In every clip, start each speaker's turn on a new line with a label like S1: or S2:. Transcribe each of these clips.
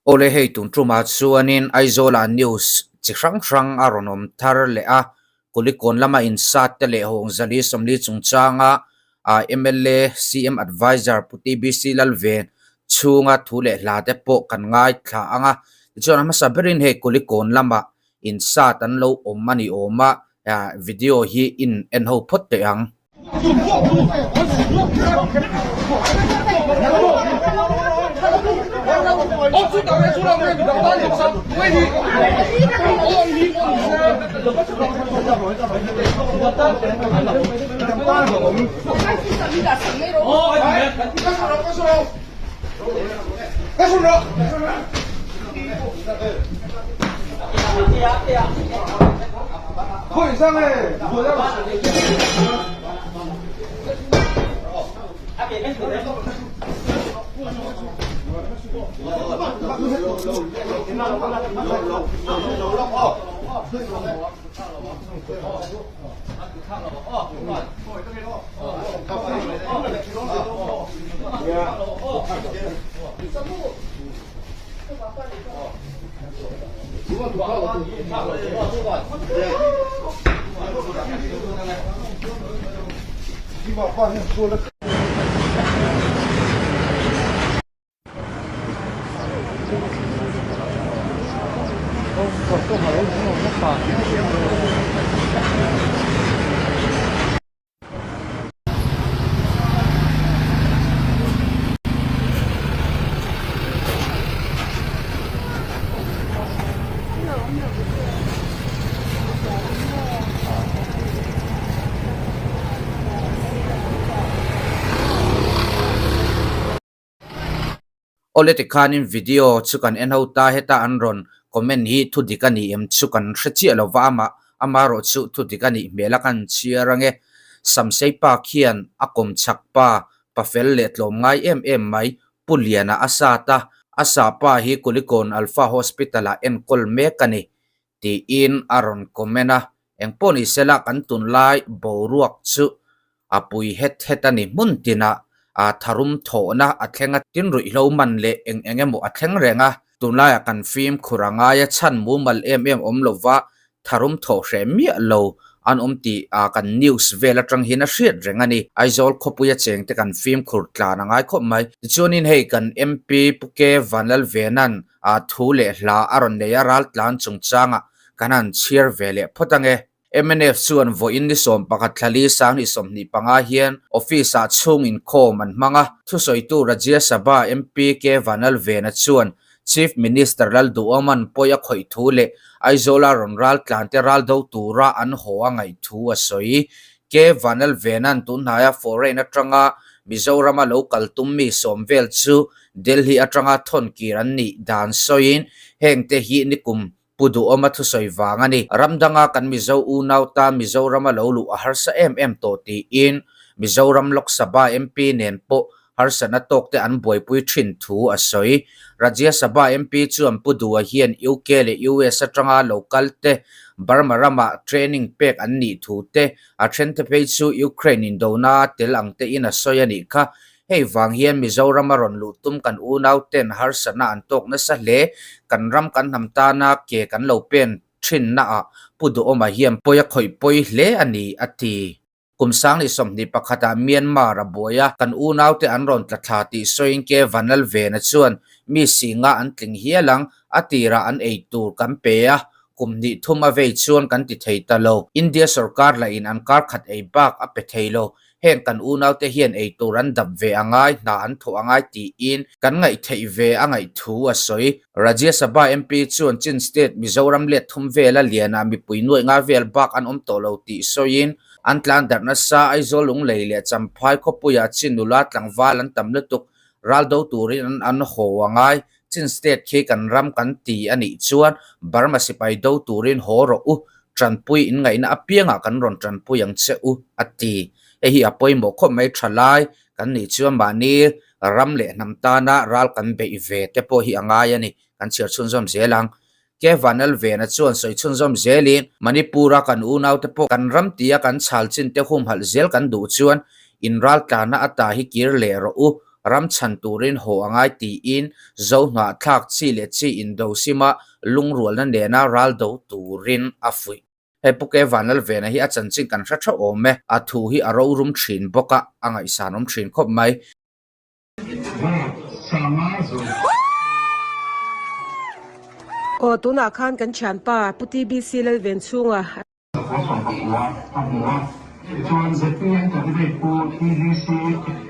S1: Awle hei tun tumah chuanin Aizawlah news chi hrang hrang a rawn awm thar leh a, Kulikawn lama insat te leh Hawng Zali Sawmli chungchanga mla CM Adviser Pu TBC Lalven chhunga thu leh hla te pawh kan ngaithla ang a, tichuan a hmasa berin hei Kulikawn lama insat an lo awm a ni awm a, video hi in en ho phawt teh ang. Awle tikhanin video chu kan en ho ta heta an rawn comment hi thu dik a ni em chu kan hre chiah lo va amah amaherawh chu thu dik a nih hmel a kan chhiar ange Samsei pa khian a kawm chak pa pafel leh tlawm ngai em em mai Pu Liana a sat a, a sah pa hi Kulikawn Alpha Hospital ah enkawl mek a ni tiin a rawn comment a, engpawh ni sela kan tunlai boruak chu a pui het het a ni hmun tinah a tharum thawhna a thleng a, tin ruihhlo man leh eng eng emaw a thleng reng a, tunlaiah kan fimkhur a ngai a, chhan mumal em em awm lova tharum thawh hreh miah lo an awm tih ah kan news vel atang hian a hriat reng a ni. Aizawl khawpuia chengte kan fimkhur tlan a ngai khawp mai. Tichuanin hei kan MP Pu K Vanlalvena'n ah thu leh hla a rawn nei a raltlan chungchangah kan han chhiar ve leh phawt ange. Mnf chuan vawiin ni 11 thlali sanghnih 25 hian office ah chhung inkhawm an hmang a, thusawitu Rajya Sabha MP K Vanlalvena chuan Chief Minister Lalduhawma'n pawi a khawih thu leh Aizawla rawn ral tlante ral do tura an haw a ngaih thu a sawi. K Vanlalvena'n tunhnaia foreign atanga Mizorama lo kal tum mi sawm vel chu Delhi atanga thawn kir an nih dan sawiin hengte hi nikum Pu Duhawma thusawi vang a ni. Ram danga kan Mizo unau tan Mizorama lo luh a harsa em em tawh tiin Mizoram Lok Sabha MP nen pawh harsatna tawkte an buaipui thin thu a sawi. Rajya Sabha MP chuan Pu Duha hian UK leh US atanga lo kal te Burma ramah training pek an nih thu te, a thente phei chu Ukraine indona tel ang tein a sawi a nih kha. Hei vang hian Mizoram a rawn luh tum kan unau ten harsatna an tawk nasa hle. Kan ram kan hnam tana ke kan lo pen thinna ah Pu Duhawma hian pawi a khawih pawi hle a ni, a ti. Kum 2021 ah Myanmar a buai a, kan unaute an rawn tla thla tih sawiin Ke Vanlalvena chuan mi singa an tling hial ang, a tirah an ei tur kan pe a, kum hnih thum a vei chuan kan ti thei ta lo. India sorkar lahin an kar khat ei bak a pe thei lo, Heng kan unaute hian ei tur an dap ve a ngai, hna an thawh a ngai tiin kan ngaihtheih ve a ngaih thu a sawi. Rajya Sabha MP chuan Chin State Mizoram let thum vela lianah mipui nuaih nga vel bak an awm tawh lo tih sawiin an tlan darh nasa Aizawl Lunglei leh Champhai khawpuiah Chin nula tlangval an tam lutuk ral do turin an an haw a ngai. Chin State khi kan ram kan ti a nih chuan Burma sipai do turin haw rawh u Tanpui inngaihna apiangah kan rawn tanpui ang che u, a ti. Hei hi a pawimawh khawp mai tha lai kan nih chuan mahni ram leh hnam tana ral kan beih ve te pawh hi a ngai a ni. Kan chhiar chhunzawm zel ang. Ke Vanlalvena chuan sawi chhunzawm zelin, Manipur-a kan unaute pawh kan ram tia kan chhal chin te humhalh zel kan duh chuan in ral tlana ata hi kir leh rawh u. Ram chhan turin haw a ngai tiin Zo hnahthlak chi leh chi indo sima lungrualna nena ral do turin a fuih. Hei Pu Ke Vanlalvena hi a chanchin kan hre theuh awm e. A thu hi a rorum thin bawk a, a ngaihsanawm thin khawp mai.
S2: Aw, tunah khan kan thianpa Pu TBC Lalven chhunga a.
S3: Pakua a hmu a, tichuan zpm candidate Pu TBC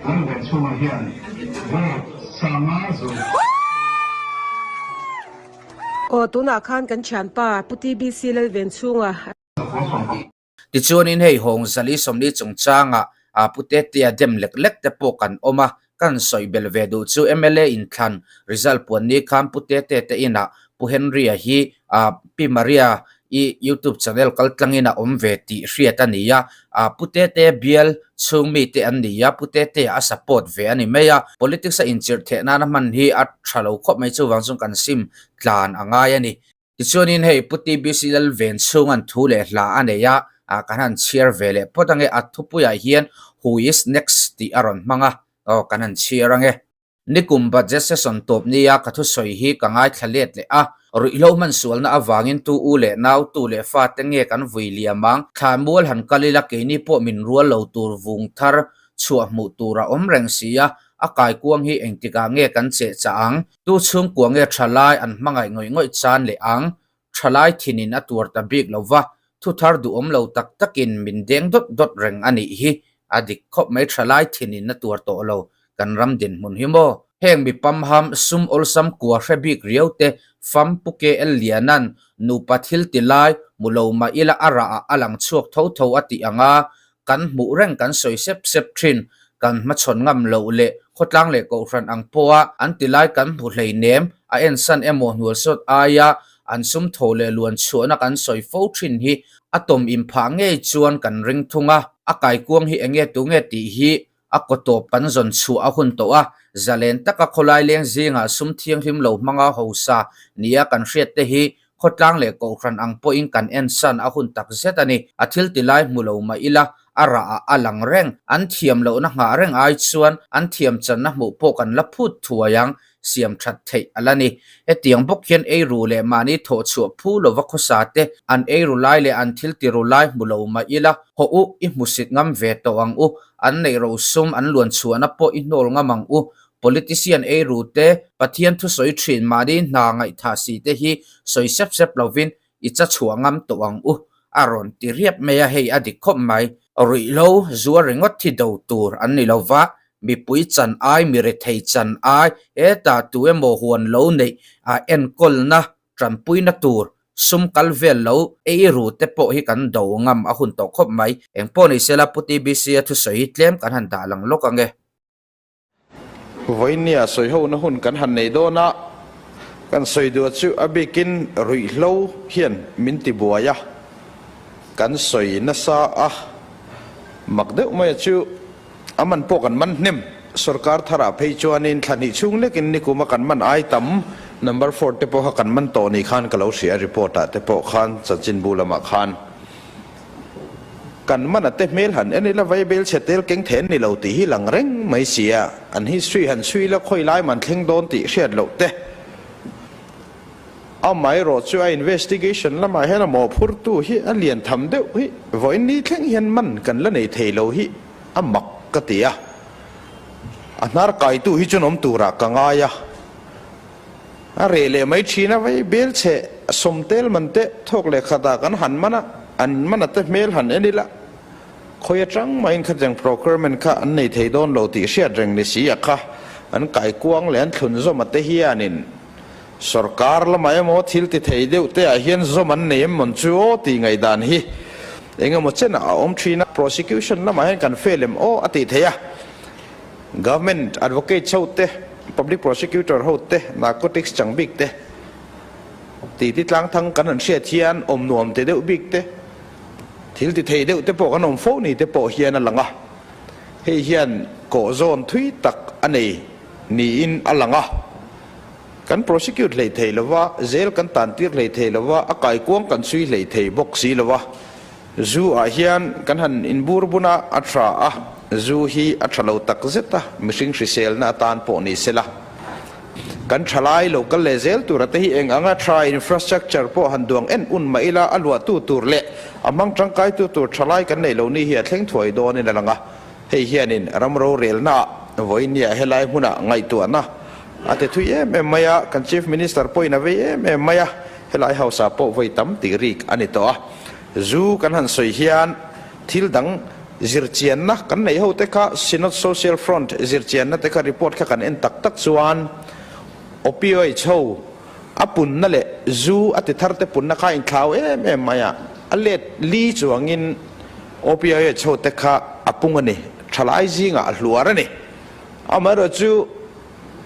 S3: Lalven chhunga hian vote sanga zawh.
S2: Aw, tunah khan kan thianpa Pu TBC Lalven chhunga a.
S1: Tichuanin hei Hawng Zali Sawmli chungchangah a Pu Tetea dem lek lek te pawh kan awm a, kan sawi belh ve duh chu mla inthlan result puan ni khan Pu Tetea te inah Pu Henry-a hi Pi Maria i youtube channel kal tlangin a awm ve tih hriat a ni a, Pu Tetea bial chhung mite an ni a, Pu Tetea a support ve a ni mai a, politics a inchirh theh nana hman hi a tha lo khawp mai chuvang chuan kan sim tlan a ngai a ni. Tichuanin hei Pu TBC Lalven chhunga'n thu leh hla a nei a, kan han chhiar ve leh phawt ange, a thupuiah hian Who is next tih a rawn hmang a, aw kan han chhiar ange. Nikum budget session tawp nia ka thusawi hi ka ngaithla let leh a, ruihhlo hman sualna avangin tu u leh nau, tu leh fa te nge kan vui liam ang, thla mual han kal ila keini pawh min rual lo tur vung thar chhuah hmuh tur a awm reng si a, a kaikuang hi engtikah nge kan cheh chah ang? Tu chhungkua nge thalai an hmangaih ngawih ngawih chan leh ang? Thalai thinin a tuar ta bik lo va, thu thar duhawm lo tak takin min deng dawt dawt reng a nih hi. A dik khawp mai thalai thinin a tuar tawh lo, kan ram dinhmun hi maw? Heng mi pamham, sum awlsam kua hre bik riau te, fam Pu KL Liana'n nupa thil ti lai, hmu lo mah ila a rah ah a lang chhuak tho tho a tih ang a, Kan hmuh reng kan sawi sep sep thin, kan hmachhawn ngam loh leh khawtlang leh kohhran ang pawha an ti lai kan hmu hleinem, a ensan emaw hnualsawt aia an sum tho leh luan chhuahna kan sawi fo thin hi a tawm inphah ngei chuan kan ring thung a, a kaikuang hi enge tunge tih hi a kaw tawp kan zawn chhuah a hun tawh a, zalen taka khawlai leng zingah sum thianghlim lo hmanga hausa nia kan hriat te hi Khawtlang leh kohhran ang pawhin kan ensan a hun tak zet a ni. A thil ti lai hmu lo mah ila, a rah ah a lang reng. An thiam lohna nghah reng ai chuan an thiam channa hmuh pawh kan la phut thuai ang, siam that theih a la ni. Hetiang bawk hian eiru leh mahni thawh chhuah phu lova khawsa te, an eiru lai leh an thil ti ru lai hmu lo mah ila, hawh u, i hmusit ngam ve tawh ang u, an neih ro sum an luan chhuahna pawh i hnawl ngam ang u, Politician eiru te, Pathian thusawi thin mahni hna ngaihthah si te hi sawi sep sep lovin i cha chhuah ngam tawh ang u, a rawn ti riap mai a, hei a dik khawp mai. Ruihhlo zuar ringawt hi do tur an ni lova, mipui chan ai, mi rethei chan ai, hetah tu emaw huan lo neih a enkawlna tanpuina tur sum kal vel lo ei ru te pawh hi kan do ngam a hun tawh khawp mai. Engpawh ni sela Pu TBC a thusawi hi tlem kan han dah lang lawk ange.
S4: Vawinia sawihona hun kan han nei dawn a, kan sawi duh chu a bikin ruihhlo hian min ti buai a, kan sawi nasa a, mak deuh mai a chu a man pawh kan man hnem. Sorkar tharah phei chuanin thla hnih chhung lekin nikuma kan man ai tam number four te pawh kha kan man tawh ni khan ka lo hria report ah te pawh khan chanchinbu lamah khan. Kan man a te hmel han en ila vaibel chhe tel keng then ni lo tih hi lang reng mai si a, an history han chhui ila khawi lai man thleng dawn tih hriat loh te. Amaherawh chu a investigation lamah hian a mawhphurtu hi a lian tham deuh hi vawiin ni thleng hian man kan la nei thei lo hi a mak ka ti a, a hnar kaitu hi chu an awm turah ka ngai a. A reh leh mai thin a, vei bel chhe sawm tel man te thawk leh khat ah kan han man a, an man a te hmel han en ila, khawi atang mahin khatiang procurement kha an nei thei dawn lo tih hriat reng ni si a kha, an kaikuang leh an thlun zawm a te hianin sorkar lamah emaw thil ti thei deuh te ah hian zawm an nei em mawn chu aw tih ngaihdan hi engemaw chenah a awm thin a, prosecution lamah hian kan fail em aw a tih theih a. Government advocates ho te, public prosecutor ho te, narcotics chang bik te, titi tlang thang kan han hriat hian awm nuam ti deuh bik te, thil ti thei deuh te pawh kan awm fo ni te pawh hian a lang a. Hei hian kawh zawn thui tak a nei niin a lang a. Kan prosecute hlei thei lova, zel kan tan tir hlei thei lova, a kaikuang kan chhui hlei thei bawk si lova. Zu ah hian kan han inbur bun a, a tha a. Zu hi a tha lo tak zet a, mihring hriselna atan pawh ni sela. Kan thalai lo kal leh zel tura te hi eng anga tha infrastructure pawh han duang en un mah ila a luahtu tur leh a hmang tangkaitu tur thalai kan neih lo ni hi a thleng thuai dawnin a lang a. Hei hianin ram rorelnaah vawinia helai hmunah ngaihtuahna a ti thui em em mai a, kan Chief Minister pawhin a vei em em mai a, helai House ah pawh vawi tam tih rik a ni tawh a. Zu kan han sawi hian thil dang zirchianna kan neih ho te kha Synod Social Front zirchianna te kha report kha kan en tak tak chuan opioids ho a punna leh zu a ti thar te punna kha a inthlau em em mai a, a let li chuangin opioids ho te kha a pung a ni, thalai zingah a hluar a ni. Amaherawhchu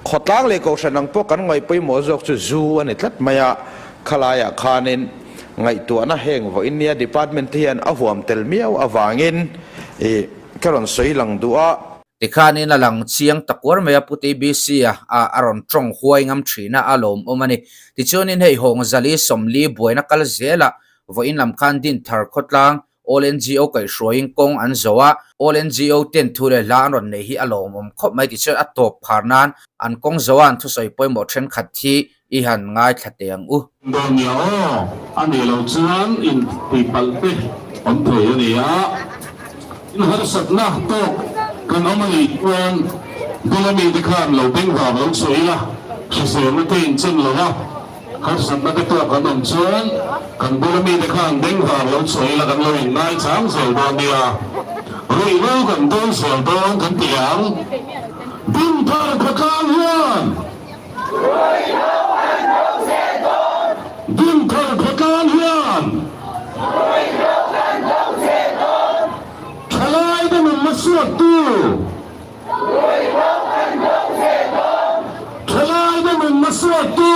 S4: Khawtlang leh Kohhran ang pawh kan ngaih pawimawh zawk chu zu a ni tlat mai a, khalaiah khanin ngaihtuahna heng vawiin nia department te hian a huam tel miau avangin ih ka rawn sawi lang duh a.
S1: Tikhanin a lang chiang ta kuar mai a, Pu TBC a a rawn tawng huai ngam thin a, a lawmawm a ni. Tichuanin hei Hawng Zali Sawmli buaina kal zelah vawiin lam khan Dinthar khawtlang All NGO kaihhruaiin kawng an zo a, All NGO ten thu leh hla an rawn nei hi a lawmawm khawp mai tichuan a tawp phar nan an kawng zo a an thusawi pawimawh thenkhat hi i han ngaithla teh ang u.
S5: Dawnia aw a nih loh chuan in tihpalh te awm thei a ni a, in harsatna tawk kan awm a nih chuan bula mite khan lo bengvar lo chhuah ila, hriselna te in chen lo a. Harsatna te tawk an awm chuan kan bula mite khan bengvar lo chhuah ila kan lo inngai chang zel dawn nia. Ruihhlo kan dawn zel dawn kan ti ang. Dinthar khawtlang hian Ruihhlo kan dawn zel dawn. Dinthar khawtlang hian Ruihhlo kan dawn zel dawn. Thalai te nunna suaktu. Thalai te nunna suaktu.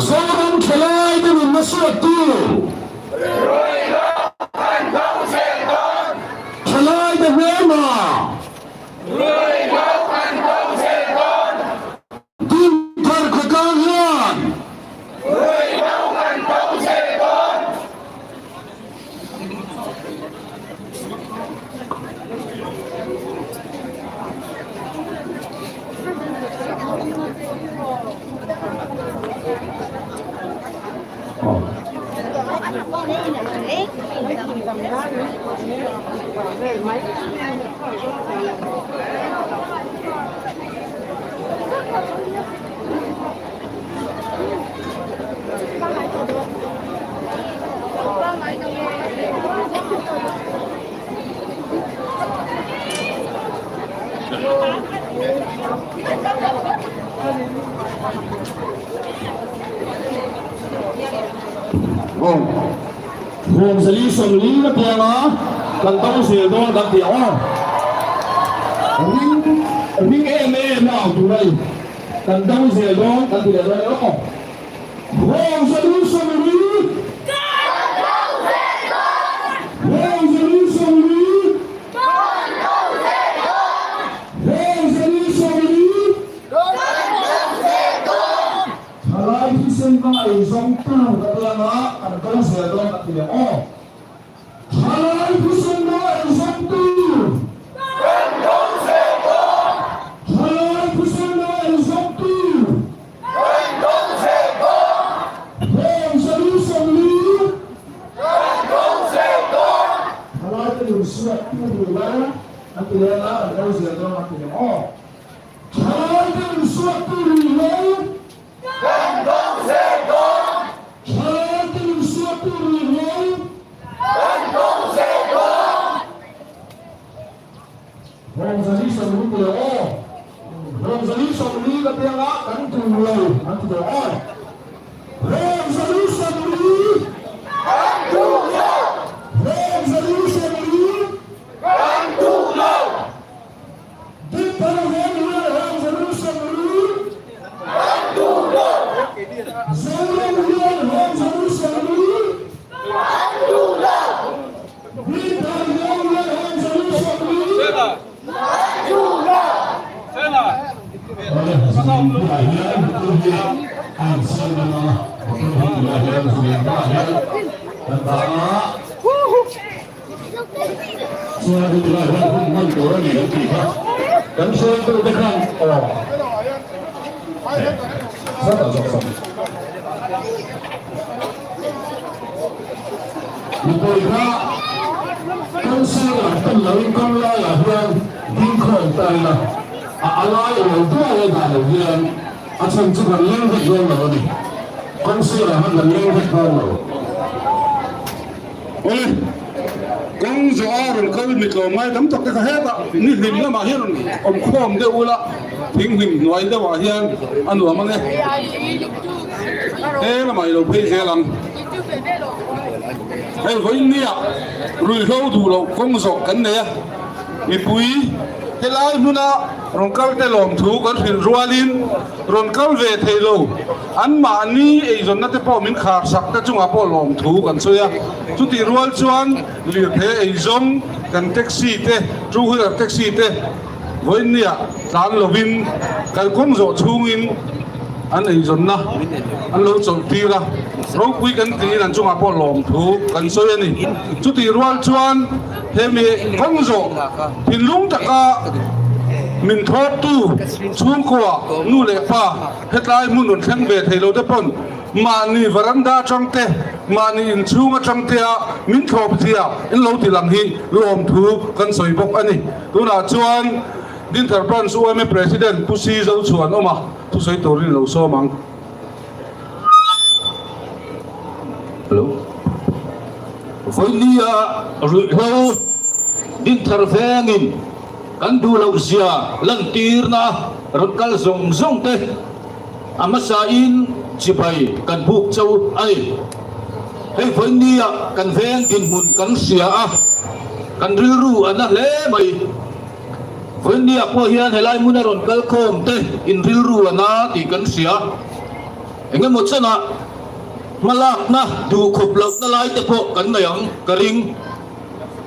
S5: Zoram thalai te nunna suaktu. Thalai te hmelma. Dinthar khawtlang hian Huamzali Sawmli na pianga kan do zel dawn kan ti ang aw. Ring ring em em a ang tur a ni. Kan do zel dawn kan ti leh dawn emaw aw. Huamzali Sawmli Kan do zel dawn! Huamzali Sawmli Kan do zel dawn! Huamzali Sawmli Kan do zel dawn! Thalai thisen hmanga eizawng tur ka ti anga kan do zel dawn ka ti leh aw. Thalai thisen hmanga eizawng tur. Kan do zel dawn. Thalai thisen hmanga eizawng tur. Kan do zel dawn. Heng solution hi. Kan do zel dawn. Thalai te nun suat tu duh lo an ti leng a, kan do zel dawn ka ti leh aw. Thalai te nun suat tu duh lo. Kan do zel dawn. Thalai te nun suat tu duh lo. Kan do zel dawn. Hawngzali sawmli ti leh aw. Hawngzali 40 ka pianga kan duh lo an ti tawh aw. Hawngzali 40. Kan duh lo. Hawngzali 40. Kan duh lo. Kan dah a. Chuan hun lai hian hun hman tur a ni an tih kha. Kan hruaitute khan aw. Sawtah zawk sawm. Mipui kha kawng sirah pan loin kawng laiah hian ding khawm ta ila, a a lai lo duai a dah lo hian a chhan chu kan leng vek dawn lo a ni. Kawng sirah khan kan leng vek dawn lo.
S6: Awle, kawng zawh a rawn kal mi tlawm ngai tam tak te kha hetah ni hlim lamah hian rawn awm khawm deuh ula, thing hlim hnuai deuhah hian a nuam ang e. He lamah i lo phei zel ang. Hei vawiinnia ruihhlo duh loh kawng zawh kan nei a, mipui helai hmuna rawn kal te lawmthu kan hrilh rualin rawn kal ve thei lo anmahni eizawnna te pawh min khar sak te chungah pawh lawmthu kan sawi a, chutih rual chuan lirthei eizawng kan taxi te two wheeler taxi te Vawiinniah tlan lovin kalkawng zawh chhungin an eizawnna an lo chawlh tir a, ropui kan tiin an chungah pawh lawmthu kan sawi a ni. Chutih rual chuan hemi kawng zawh thinlung taka min thawktu chhungkua nu leh pa hetlai hmun rawn thleng ve thei lo te pawn mahni varanda atang te, mahni inchhung atang tea min thlawp zia in lo ti lang hi lawmthu kan sawi bawk a ni. Tunah chuan Dinthar Branch UMA President Pu Si Zochhuan awm a, thusawi turin lo sawm ang.
S5: Hello. Vawinia ruihhlo Dinthar vengin kan duh loh zia lantirna rawn kal zawng zawng te a hmasain chibai kan buk cho a ni. Hei vawinia kan veng dinhmun kan hria a, kan rilru a na hle mai. Vawinia pawh hian helai hmuna rawn kal khawm te in rilru a na tih kan hria. Engemaw chanah hmalakna duhkhawp lohna lai te pawh kan nei ang ka ring.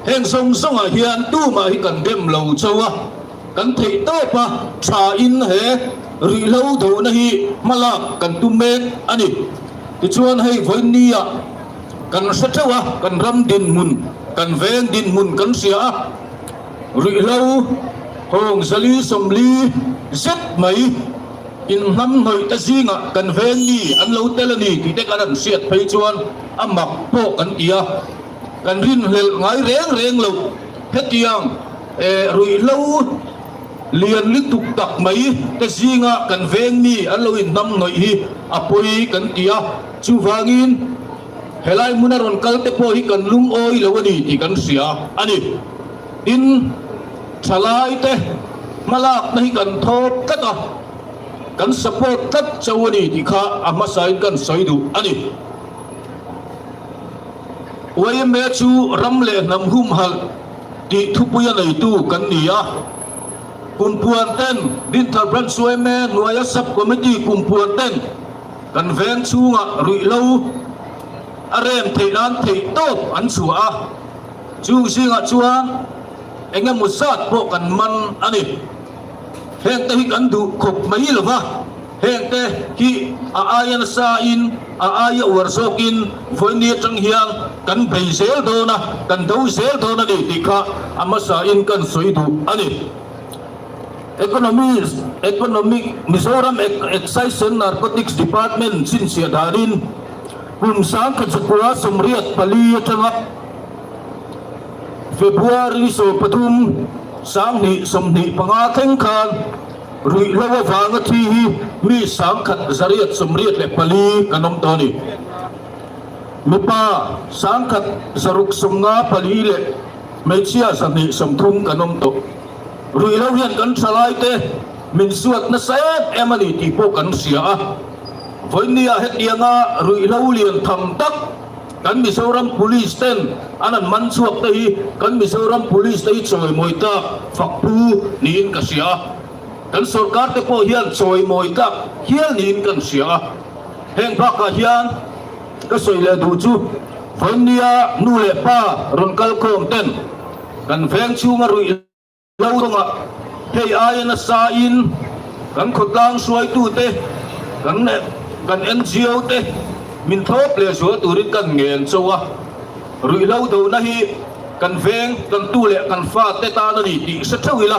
S5: Heng zawng zawngah hian tumah hi kan dem lo cho a. Kan theih tawp a, tha in he ruihhlo dohna hi hmalak kan tum mek a ni. Tichuan hei vawiinnia kan hre theuh a, kan ram dinhmun, kan veng dinhmun kan hria a, ruihhlo hawng zali sawmli zet mai inhnamhnawih te zingah kan veng mi an lo tel a ni tih te kan han hriat phei chuan a mak pawh kan ti a, kan rinhlelh ngai reng reng loh hetiang. Ruihhlo lian lutuk tak mai te zinga kan veng mi an lo inhnam hnawih hi a pawi kan ti a, chuvangin helai hmuna rawn kal te pawh hi kan lungawi lo a ni tih kan hria a ni. Tin, thalai te hmalakna hi kan thawp tlat a, kan support tlat cho a ni tih kha a hmasain kan sawi duh a ni. Yma chu ram leh hnam humhalh tih thupui a neitu kan ni a. Kumpuan ten Dinthar Branch yma hnuaia Sub Committee kumpuan ten kan veng chhungah ruihhlo a rem theih nan theih tawp an chhuah a. Chung zingah chuan eng emaw zat pawh kan man a ni. Hengte hi kan duh khawp mai lo va. Hengte hi a aia nasa in, a aia uar zawkin vawiini atang hian kan bei zel dawn a, kan do zel dawn a ni tih kha a hmasa in kan sawi duh a ni. Economy, Economic, Mizoram Excise and Narcotics Department chhinchhiah danin kum 1984 atanga February 13, 2025 thleng khan Ruihhlo avanga thi hi mi 1184 kan awm tawh a ni. Mipa 1654 leh hmeichhia 230 kan awm tawh. Ruihhlo hian kan thalaite min suat nasa em em a ni tih pawh kan hria a. Vawinia hetianga ruihhlo lian tham tak kan Mizoram Police ten an an man chhuak te hi kan Mizoram Police te hi chawimawi tlak fak phu niin ka hria a, kan sorkar te pawh hian chawimawi tlak hial niin kan hria a. Heng bakah hian ka sawi leh duh chu vawinia nu leh pa rawn kal khawm ten kan veng chhunga ruih Lo rawngah hei aia nasa in kan khawtlang hruaitute, kan kan NGO te min thlawp leh zual turin kan ngen cho a.
S7: Ruihhlo dona hi kan veng, kan tu leh kan fate tan a ni tih hre theuh ila.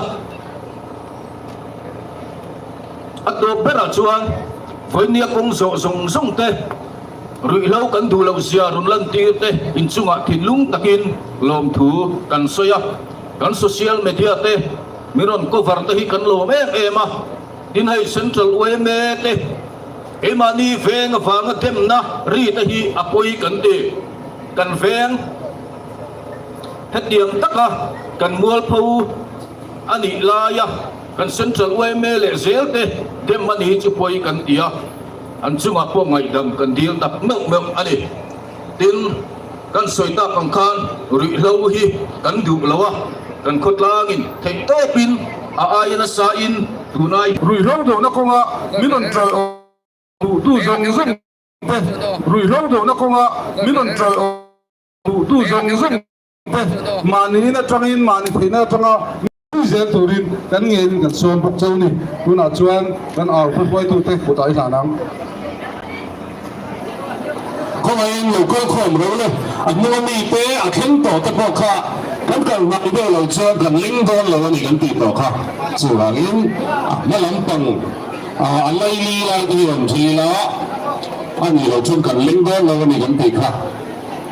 S7: A tawp berah chuan vawinia kawng zawh zawng zawng te, ruihhlo kan duh loh zia rawn lantir te inchungah thinlung takin lawmthu kan sawi a. Kan social media te min rawn cover te hi kan lawm em em a. Tin hei Central yma te keimahni veng avanga demna ri te hi a pawi kan ti. Kan veng hetiang taka kan mualpho a nih laia kan Central yma leh zel te dem a ni chu pawi kan ti a, an chungah pawh ngaihdam kan dil tak meuh meuh a ni. Tin, kan sawi tak ang khan ruihhlo hi kan duh lo a, kan khawtlangin theih tawpin a aia nasa in tunai.
S6: Ruihhlo dohna kawnga min rawn ṭawih awm duhtu zawng zawng te, Ruihhlo dohna kawnga min rawn ṭawih awm duhtu zawng zawng te, mahni in aṭangin mahni theihna aṭanga min zel turin kan ngeiin kan sawn bawk chauh ni. Tunah chuan kan au hruaitute kutah i hlan ang.
S5: Khawngaihin lo kal khawm reuh le, a hnunga mite a thleng tawh te pawh kha kan kal hnai deuh lo chuan kan ling dawn lo a ni kan tih tawh kha. Chuvangin a hma lampang a laili lai te hi rawn thil ila a nih loh chuan kan ling dawn lo a ni kan tih kha.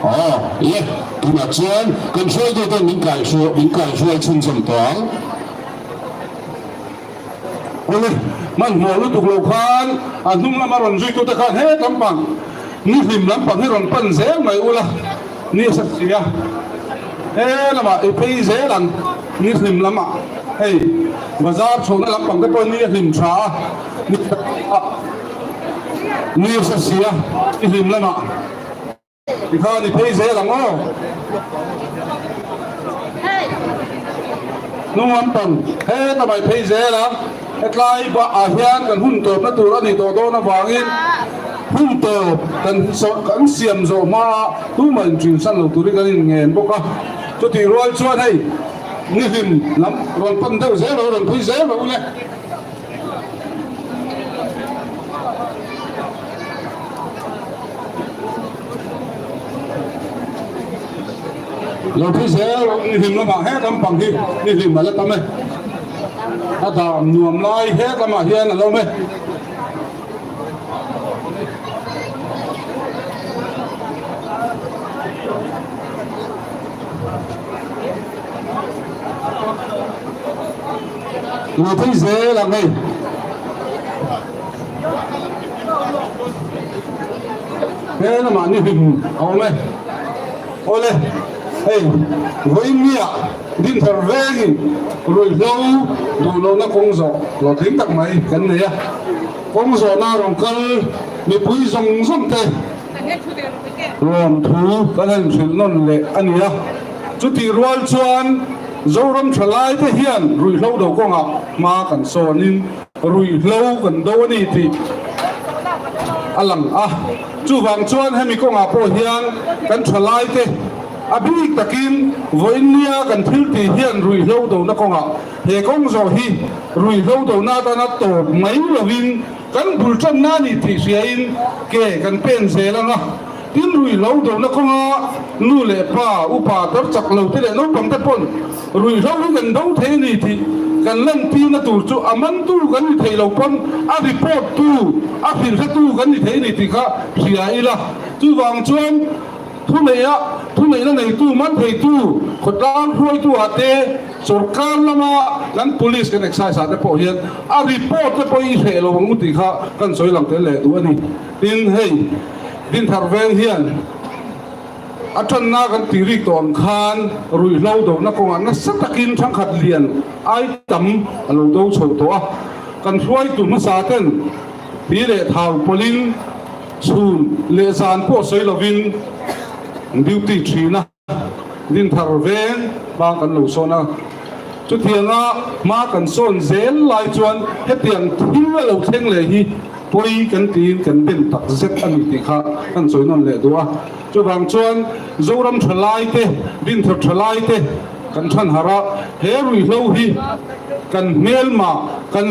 S5: Aw le, tunah chuan kan hruaituten min kaihruai chhunzawm tawh ang.
S6: Awle, hmanhmawh lutuk lo khan a hnung lama rawn zuitute khan he lampang ni hlim lampang hi rawn pan zel mai ula ni a si a, he lamah i phei zel ang ni hlim lamah hei bazar chhohna lampang te pawh ni a hlim tha a, ni ni a si a, ni hlim lamah. Tikhan i phei zel ang aw. Hnung lampang heta mai phei zel ang. Hetlai ah hian kan hun tawpna tur a nih tawh dawn avangin hun tawp kan kan siam zawh hma a tumah inṭinsan lo turin kan inngen bawk a. Chutih rual chuan hei nihlim lam rawn pan deuh zel rawh rawn phei zel rawh u le. Lo thi zel ni hlim lamah he lampang hi ni hlim a la tam e. A dam nuam lai he lamah hian a lo awm e. Lo phei zel ang hei. He lamah ni hlim a awm e. Awle, hei vawiin dinthar vengin ruihhlo duh lohna kawng zawh hlawhtling tak mai kan nei a. Kawng zawhna rawn kal mipui zawng zawng te lawmthu kan han hrilh nawn leh a ni a. Chutih rual chuan Zoram thalaite hian ruihhlo do kawngah hma kan sawnin ruihhlo kan do a ni tih a lang a. Chuvang chuan hemi kawngah pawh hian kan thalaite a bik takin vawiinnia kan thil tih hian ruihhlo dona kawngah he kawng zawh hi ruihhlo dona atana tawp mai lovin kan bul tanna a ni tih hriain ke kan pen zel ang a. Tin ruihhlo dona kawnga nu leh pa, upa tar chak lo te leh naupang te pawn ruihhlo hi kan do thei a ni tih kan lantirna tur chu a mantu kan ni thei lo pawn a report tu, a hrilhretu kan ni thei a ni tih kha hria ila. Chuvang chuan thuneia thuneihna neitu, man theitu, khawtlang hruaitu ah te, sorkar lama kan police kan excise ah te pawh hian a report te pawh i hreh lo ang u tih kha kan sawi lang tel leh duh a ni. Tin hei. Dinthar veng hian a tanna kan tih rik tawh ang khan ruihhlo dohna kawngah nasa takin thangkhat lian ai tam a lo do chho tawh a. Kan hruaitu hmasa ten pi leh thau pawlhin chhun leh zan pawh sawi lovin duty thin a. Dinthar veng hma kan lo sawn a, chutianga hma kan sawn zel lai chuan hetiang thil a lo thleng leh hi pawi kan tiin kan ben tak zet a ni tih kha kan sawi nawn leh duh a. Chuvang chuan Zoram tha lai te, Dinthar tha lai te. kan than harh a, he ruihhlo hi kan hmelma, kan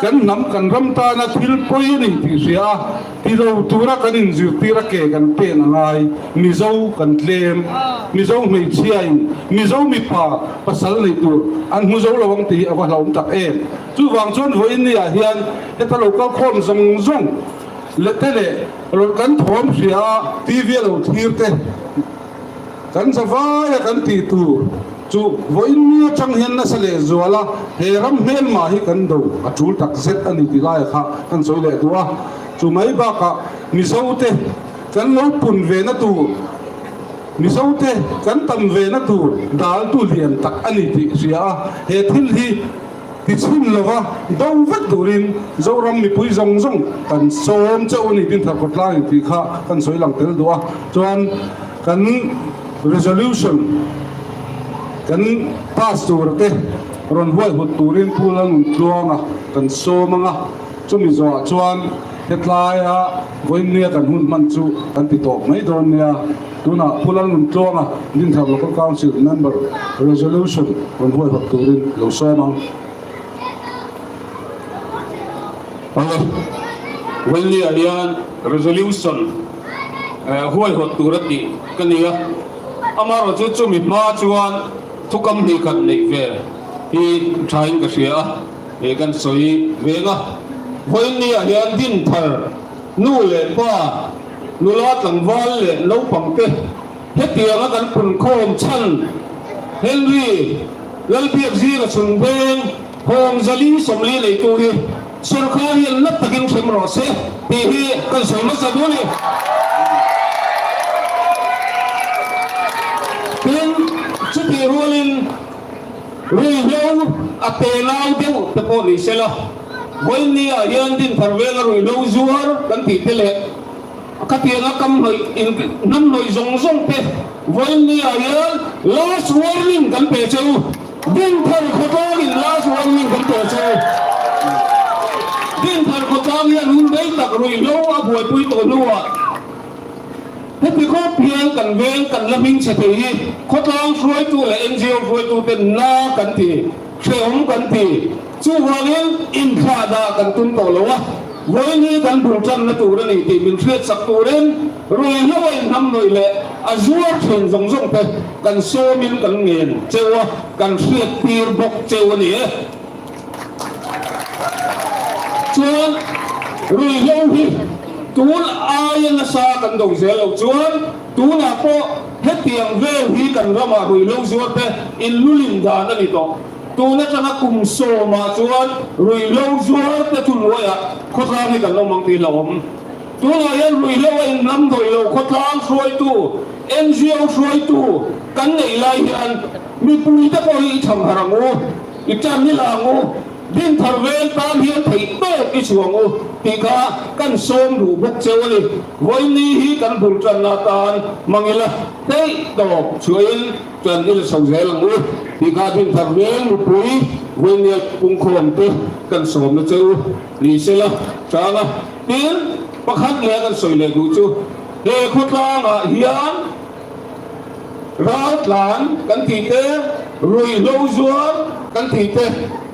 S6: kan hnam, kan ram tana thil pawi a ni tih hria a, ti lo tura kan inzirtir a ke kan pen a ngai. Mizo kan tlem, Mizo hmeichhiain Mizo mipa pasal nei tur an hmu zo lo ang tih hi a va hlauhawm tak em. Chuvang chuan vawiin ni ah hian heta lo kal khawm zawng zawng leh te leh rawn kan thawm hria a, TV a lo thlir te kan za vai a kan tih tur chu vawiin ni atang hian nasa leh zual a, he ram hmelma hi kan do a tul tak zet a ni tih laia kha kan sawi leh duh a. Chu mai bakah Mizo te kan lo pun ve na tur, Mizo te kan tam ve na tur dal tu lian tak a ni tih hria a, he thil hi Tichhun lova do vek turin Zoram mipui zawng zawng kan sawm chauh a ni tin Tharkawt tlang in tih kha kan sawi lang tel duh a, chuan kan resolution kan pass tur te rawn huaihut turin Pu Lalnuntluanga kan sawm ang a, chumi zawhah chuan hetlaia vawiinnia kan hun hman chu kan ti tawp mai dawn nia. Tunah Pu Lalnuntluanga Dinthar Local Council Member Resolution rawn huaihawt turin lo sawm ang.
S7: Awle, Vawiinniah hian Resolution huaihawt tur a tih ka ni a, amaherawhchu chumi hma chuan thukam hnih khat neih ve hi thain ka hria a, he kan sawi veng a. Vawiinniah hian Dinthar nu leh pa, Nula tlangval leh naupangte hetianga kan punkhawm chhan Henry Lalbiakzinga chhunveng Hawng Zali 40 neitu hi sawrkar hian nat takin hrem rawh se tih hi kan sawi hmasa duh a ni. Tin, chutih rualin ruihhlo a tenau deuh te pawh ni se la, Vawiinniah hian Dinthar venga ruihhlo zuar kan tih te leh khatianga kam hnawih in hnam hnawih zawng zawng te Vawiinniah hian last warning kan pe che u. Dinthar khawtlang in last warning kan pe che u. Dinthar khawtlang hian hun rei tak ruihhlo a buaipui tawh hnuah heti khawp hian kan veng kan la hming chhe thei hi khawtlang hruaitu leh NGO hruaitu ten na kan ti, hrehawm kan ti. Chuvangin inthlah dah kan tum tawh lo a, vawiin hi kan bul tanna tur a ni tih min hriatsak turin ruihhlo a inhnamhnawih leh a zuar thin zawng zawng te kan sawmin kan ngen cheu a, kan hriattir bawk cheu a ni e. Chuan ruihhlo hi tun aia nasa kan do zel loh chuan tunah pawh hetiang vel hi kan ramah ruihhlo zuar te inlulin dan a ni tawh. Tun atanga kum sawmah chuan ruihhlo zuar te chu hnuaiah khawtlang hi kan awm ang tih hlauhawm. Tunah hian ruihhlo a inhnamhnawih lo khawtlang hruaitu, NGO hruaitu kan neih lai hian mipui te pawh hi i chhang harh ang u, i tan i la ang u, Dinthar vel tan hian theih tawk i chhuang u tih kha kan sawm duh bawk cheu a ni. Vawiinni hi kan bul tanna atan hmang ila theih tawp chhuahin Chuan i la chho zel ang u tih kha Dinthar veng mipui Vawinia pungkhawm te kan sawmna che u ni se la chang a. Tin, pakhat leh kan sawi leh duh chu he khawtlangah hian raltlan kan tih te, ruihhlo zuar kan tih te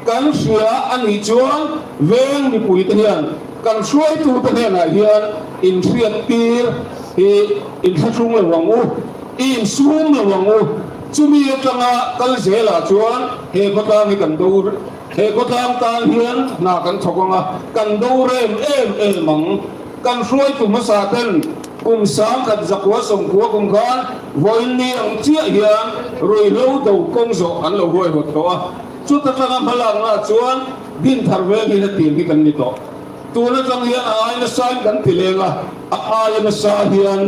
S7: kan hria a nih chuan veng mipui te hian kan hruaitute hnenah hian inhriattir hi inthlahrung lo ang u. I insum lo ang u. Chumi atanga kal zelah chuan he khawtlang hi kan do, he khawtlang tan hian hna kan thawk ang a, kan do rem em em ang. Kan hruaitu hmasa ten kum 10,000 zakua 90 kum khan vawiin ni ang chiah hian ruihhlo do kawng zawh an lo huaihawt tawh a. Chuta tanga hmalakna chuan Dinthar veng hi hetiang hi kan ni tawh. Tun atang hian a ai nasa in kan ti leng a, a aia nasa hian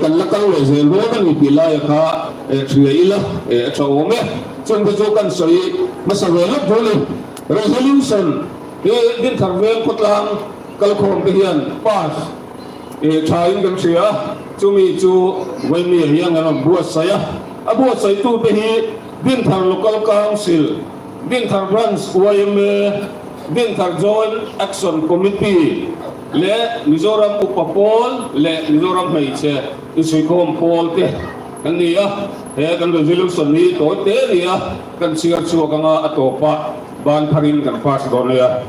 S7: kan la kal leh zel dawn a ni tih laia kha hria ila a tha awm e. Chung te chu kan sawi hmasa ve lawk dawn e. Resolution hi Dinthar Veng khawtlang kalkhawm te hian pass tha in kan hria a, chumi chu Vawinia hian an rawn buatsaih a, a buatsaihtu te hi Dinthar Local Council, Dinthar Branch yma, Dinthar Joint Action Committee leh Mizoram Upa Pawl leh Mizoram Hmeichhe Insuihkhawm Pawl te.
S6: kan ni a, he kan resolution hi tawi te a ni a, kan chhiar chhuak anga a tawpah ban pharin kan pass dawn nia.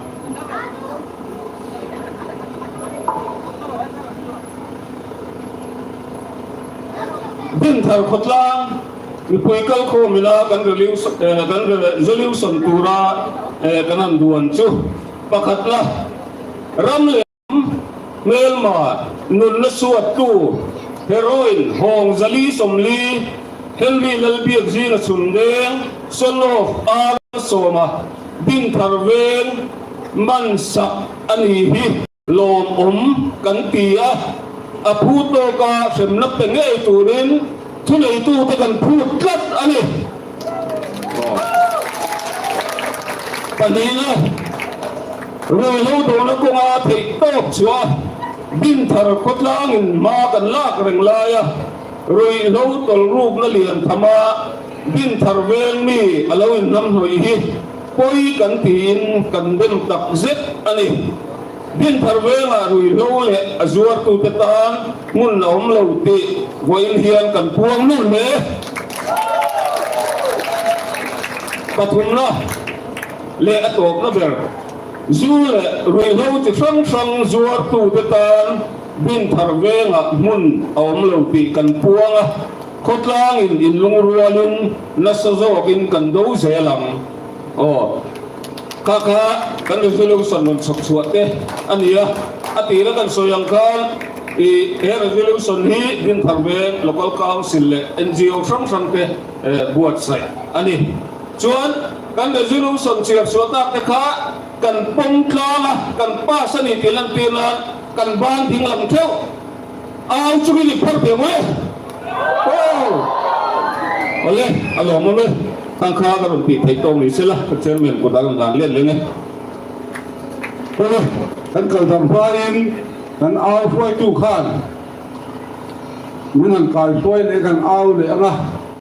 S6: Dinthar khawtlang mipui kalkhawm ila kan resolution tura kan han duan chu pakhat la ram leh hmelma nunna suattu heroin Hawng Zali 40 Henry Lalbiak zinga chhun deng son of R Sawma Dinthar veng man sak a ni hi. Lawmawm kan ti a, a phu tawka hremna pe ngei turin thuneitute kan phut tlat a ni. Pahnihna, ruihhlo dona kawnga theih tawp chhuah Dinthar khawtlangin hma kan lak reng laia ruihhlo tawlhrukna lian thama Dinthar veng mi a lo inhnamhnawih hi pawi kan tiin kan dem tak zet a ni. Dinthar vengah ruihhlo leh a zuartute tan hmun a awm lo tih vawiin hian kan puang nur hle. Pathumna leh a tawpna ber, zu leh ruihhlo chi hrang hrang zuartute tan Dinthar vengah hmun a awm lo tih kan puang a, khawtlangin inlungrualin nasa zawkin kan do zel ang. Aw. Kha kha kan resolution rawn chhawk chhuah te a ni a, a tira kan sawi ang khan i he resolution hi Dinthar Veng Local Council leh ngo hrang hrang te buatsaih a ni. Chuan kan resolution chhiar chhuah tak te kha kan pawm tlang a, kan pass a ni tih lantir nan kan ban ding lam theuh au chungin i phar ve maw e? Aw! Awle, a lawmawm e. Thang kha ka rawn tih theih tawk ni sela, ka chairman kut a rawn hlan let leng e.
S8: Awle, kan kal dam hmain kan au hruaitu khan min han kai hruai leh kan au leh ang a.